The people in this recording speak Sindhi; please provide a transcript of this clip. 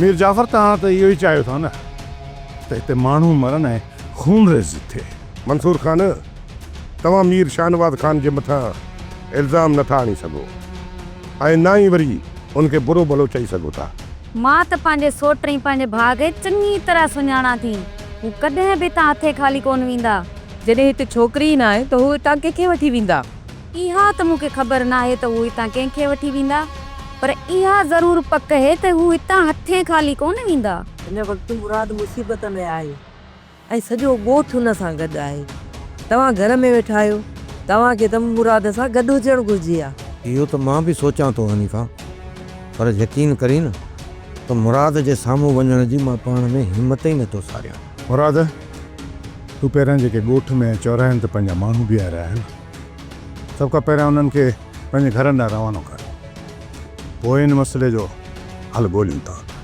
مير جعفر توهان ته اهو ئي چاهيو ٿا نه ته هتي ماڻهو مرن ۽ خونريزي ٿئي. منصور خان، توهان مير شاهنواز خان جي مٿان الزام نه ٿا هڻي سگهو ۽ نه ئي وري ان کي برو ڀلو چئي سگهو ٿا. مان ته پنهنجي سوٽ ۽ پنهنجي ڀاء کي چڱي طرح سڃاڻان ٿي. هو ڪڏهن به هتان هٿين خالي ڪونه ويندا. جڏهن هتي ڇوڪري ئي ناهي ته هو هتان ڪنهن کي وٺي ويندا؟ اها ته مون کي خبر ناهي ته هو هتان ڪنهن کي وٺي ويندا، پر اها ضرور پڪ اهي ته هو هتان هٿين خالي ڪونه ويندا. هن وقت مراد مصيبت ۾ آهي ۽ سڄو ڳوٺ هن سان گڏ آهي. توهان گهر ۾ ويٺا آهيو، توهان کي ته مراد سان گڏ هجڻ گهرجي ها. اهو ته مان به سوچان ٿو حنيفه، پر يقين ڪرين ته مراد جي سامهون وڃڻ جي مان پاڻ ۾ همت ئي نٿو ساريان. مراد، تون پهريان جيڪي ڳوٺ ۾ ۽ چوراهن تي پنهنجا ماڻهو بيهاريا آهن، سڀ کان پهريان انهن کي پنهنجي گهرن ڏانهن روانو ڪر. پوء ان مسئلي جو حل ڳوليون ٿا.